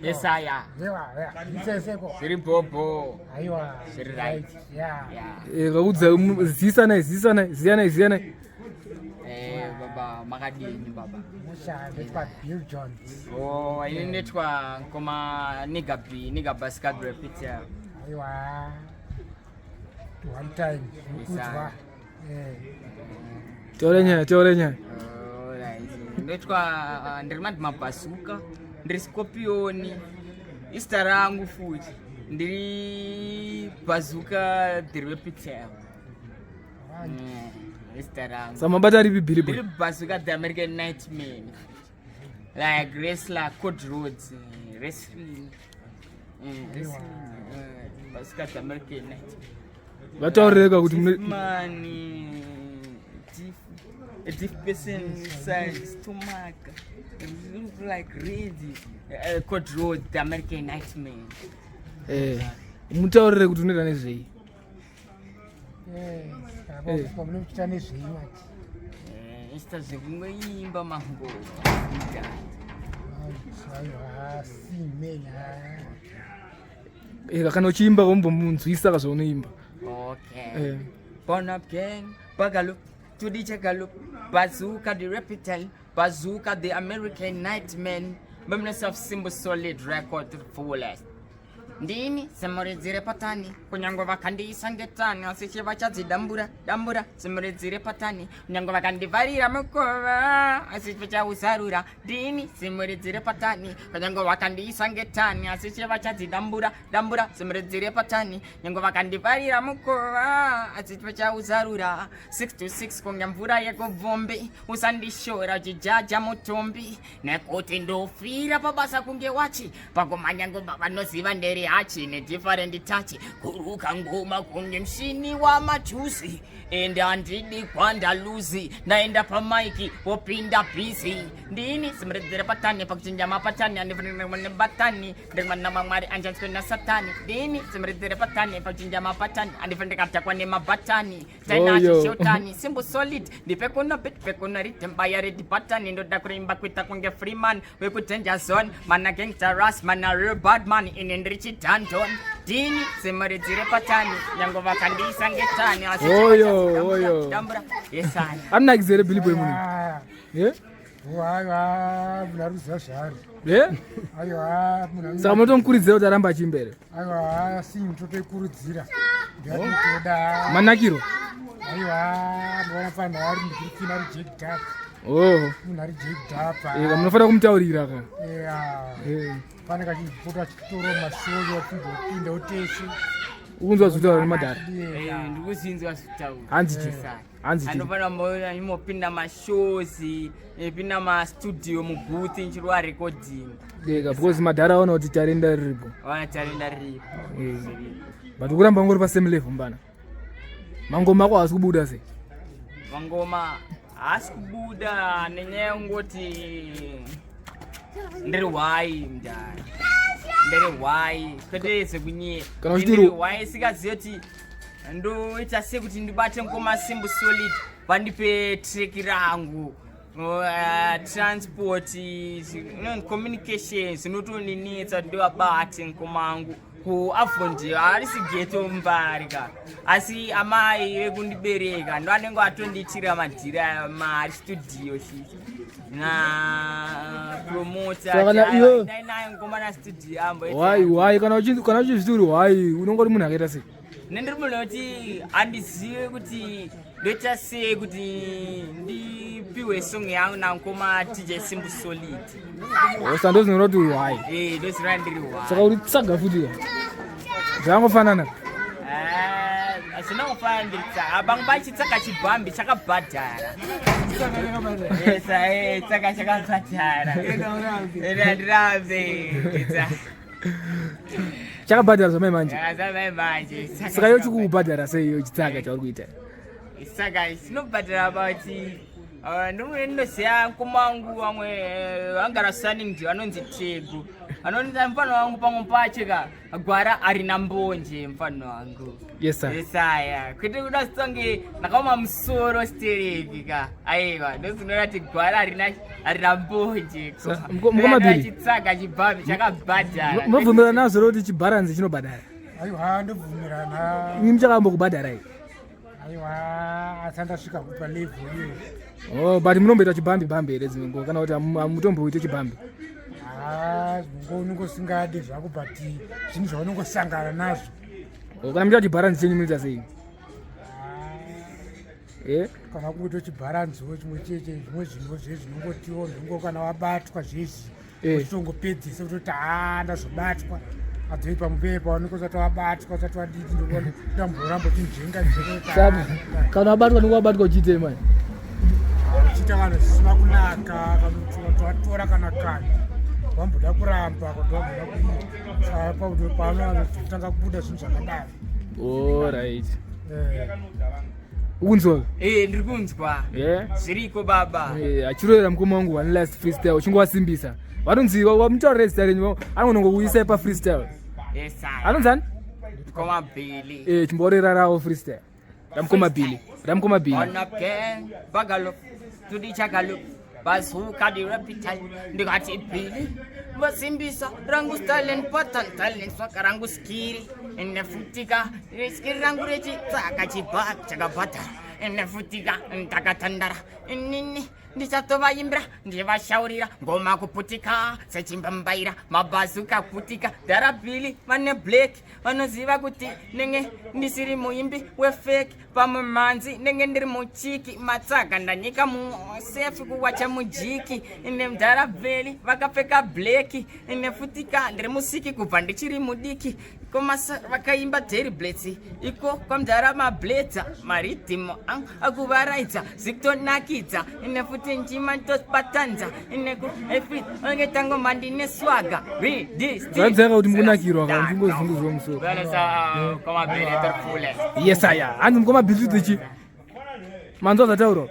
Yesaya. Zviri bhobho. Zviri right. Eh, kaudza zisanai zisanai ziyanai ziyanai. Eh, baba makadini baba? Musha ndetwa Bill Jones. Oh, ini ndetwa ngoma nigga B, nigga Basket Repeater. Aiwa. One time. Kudzwa. Eh. Taura nyaya, taura nyaya. Ndoitwa ah, ndiri mad mabhazuka, ndiri scorpion. Izita rangu futi. Ndiri bhazuka the reptile. Izita rangu. Samabata ripi biri Ndiri bhazuka the American nightman. Like wrestler, court roads, eh, wrestling. Eh, wrestling. Eh, Bhazuka the American nightman. Vataurireka kuti mune Money, deep, a deep person inside stomach, look like ready. Court Road, the American Nightmare. Eh, mutaurire kuti unoita nezvei. Eh, saka munoita nezvei manje? Eh, ista zvekungoimba mangoma. Aiwa, simena. Eh, kana uchiimba umbomunzwisa ka zvaunoimba. Okay. Eh. Born up gang, Bagalu, to the Jagalu, Bazooka the Reptile, Bazooka the American Nightman, Memories of Simple Solid Record to the fullest. Ndini simuridzire patani kunyange vakandiisa ngetani asi chiva chadzidambura dambura simuridzire patani kunyange vakandivharira mukova asi chichauzarura ndini simuridzire patani kunyange vakandiisa ngetani asi chiva chadzidambura dambura simuridzire patani nyange vakandivharira mukova asi chichauzarura 6 to 6 kunge mvura yekubvumbi usandishora uchijaja mutumbi nekuti ndofira pabasa kunge wachi pakumhanya ngoma vanoziva nderi hachi nedifferent touch kuruka ngoma kunge mshini wamajuzi ende handidi kwandaluzi ndaenda pamaiki wopinda bhizi ndini simuridzire patani pakuchinja mapatani andifanirikunebatani ndirikumana mamwari anjanswe nasatani ndini simuridzire patani pakuchinja mapatani andifanirikadhakwa nemabhatani Oyo. tainashotani simple solid ndipe kuno bit pekuno rhythm baya red button ndoda kurimba kuita kunge freeman wekudanger zone mana gangster mana real bad man ini ndiri chidandon ndini simuridzire patani nyange vakandiisa ngetani asi Oyo, oyo. dambura yesani Anonakidza here Billy Boy munhu? Ah, Eh? Aiwa, munhu ari kuziva zvaari. Eh? Aiwa, munhu Saka munotomukurudzira kuti arambe achiimba here? Aiwa, sinyi totoikurudzira. Ndiyatinotoda. Manakiro. Aiwa, ndinoona panhu ari ndikirikina ari jacked up. Oh. Munhu ari jacked up. Eh, munofanira kumutaurira ka. Yeah. Eh. Pane kachipota chitoro mashoyo timbopinda utese. Ukunzwa zvitaura nemadhara. Yeah. ndikuzinzwa zvitaura Hanzi chi? Hanzi chi? anofana mboona imopinda mashows ipinda mastudio mubooth nchirwa recording Eka because madhara aona kuti tarenda riripo. wana tarenda riripo Eh. But kuramba ngori pa same level mbana. Mangoma ako haasi kubuda sei? mangoma haasi kubuda nenyaya yekungoti ndiri hwai mudhara ndiri hwai kwete zvekunyeya Kana uchiti ndiri hwai sikazive kuti ndoita sei kuti ndibate ngoma simbu solid vandipe treki rangu transport communication zvinotoninetsa kuti ndivabate ngoma angu kuavhondi harisi geto mbari ka asi amai vekundibereka ndo anenge atondiitira madhiri aya mari studio shit na promoter Saka na iwe- dai nayo ngoma na studio ambo Why why kana uchi kana uchizviti uri why unongori munhu akaita sei? nendiri munhu wekuti handizive kuti ndoita sei kuti ndipiwe song yangu nangoma tj simbu solid Osa ndozvinora kuti uri why. Eh, ndoziva ndiri hwai Saka uri tsaga futi ka. Zvakangofanana. hazvina kufanana ndiri tsaka pamwe pachitsaka chibhambi chakabhadhara Esa, eh, tsaka chakabhadhara Enda ndirambe Chakabhadhara zvamai manje. Zvamai manje Saka iwe chikubhadhara sei iyo chitsaka chauri kuita? Saka chinobhadhara pati ndinoziva mukoma wangu vamwe vangara sani ndi vanonzi Tego. Anonita mfano wangu pamwe pacho ka gwara arina mbonje mfano wangu. Yes sir. Yesaya kwete kuda songe ndakaoma musoro stereki ka aiwa ndozvinorati gwara harina harina mbonje. Mukoma Billy. Chitsaga chibhambi chakabhadhara. Munobvumirana nazvo kuti chibharanzi chinobhadhara? Aiwa, ndobvumirana. Imi muchakambokubhadharai? Aiwa, asi andasvika kupa level iyo. Oh, but munomboita chibhambi bhambi here dzimwe nguva, kana kuti hamutomboite chibhambi? Ha, zvimwe unenge usingadi zvako, but zvinhu zvaunongosangana nazvo. Oh, kana muchita chibharanzi chenyu munoita sei? Eh? Kana kungoita chibharanziwo chimwe cheche, zvimwe zvinhu zve zvinongotiwo ndongo kana wabatwa zvezvi, uchitongopedzisa kutoti ha, ndazobatwa adzoi pamupepa unenge usati wabatwa, usati wadidi, ndamboramba uchinzvenga. Saka kana wabatwa, nenge wabatwa uchiitei manje? Uchiita vanhu zvisina kunaka, kana kuti watora kana kani wamboda kuramba, kuti wamboda kuii, paanotanga kubuda zvinhu zvakadaro. Alright. Ukunzwa? Eh, ndiri kunzwa. Zviriko baba. Eh, achiroera mukoma wangu one last freestyle uchingowasimbisa. Vanonzi mutaurire zita renyu, anongokuisai pa freestyle. Yesaya. Anonzi ani? Mukoma Billy. Eh, chimborera rawo freestyle. Ramukoma Billy. Ramukoma Billy. On up gang, bagalo, to the chagalo, bazooka the reptile, ndikati Billy, vasimbisa rangu style and pattern talent swaka rangu skiri, nefutika, skiri rangu rechitsaka chibak chakabhadhara, nefutika ndakatandara, inini ndichatovaimbira ndivashaurira ngoma kuputika sechimbambaira mabhazuka kuputika. Dharabhili vane black vanoziva kuti nenge ndisiri muimbi wefake, pamumhanzi nenge ndiri muchiki matsaga ndanyika musefi kuwacha mujiki nemudharabheli vakapfeka black nefutika. Ndiri musiki kubva ndichiri mudiki komasa vakaimba Terry Blades iko kwamudhara mabledza maridhimu akuvaraidza zikutonakidza nefuti njima tobatanza neku tangoma ndine swaga. Zvadzaka kuti mukunakirwa kana muchingozunguzwa musoro. Yes aya, hanzi mukoma Billy to the chi manzwa zvataurwa,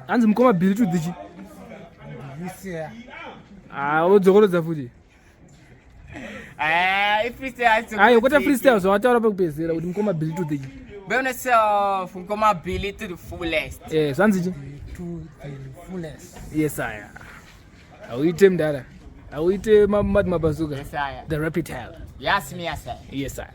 hanzi mukoma Billy to the chi. Ndisiya. Ah, wodzokorodza futi. Ayo, kwete freestyle, zvawataura pekupedzisira kuti mukoma Billy to the chi. Be yourself, mukoma Billy to the fullest. Eh, zvanzi chi? To the fullest. Yes aya, auite mudara, auite mati mabazuka. Yes aya. The reptile. Yes me, yes. Yes aya.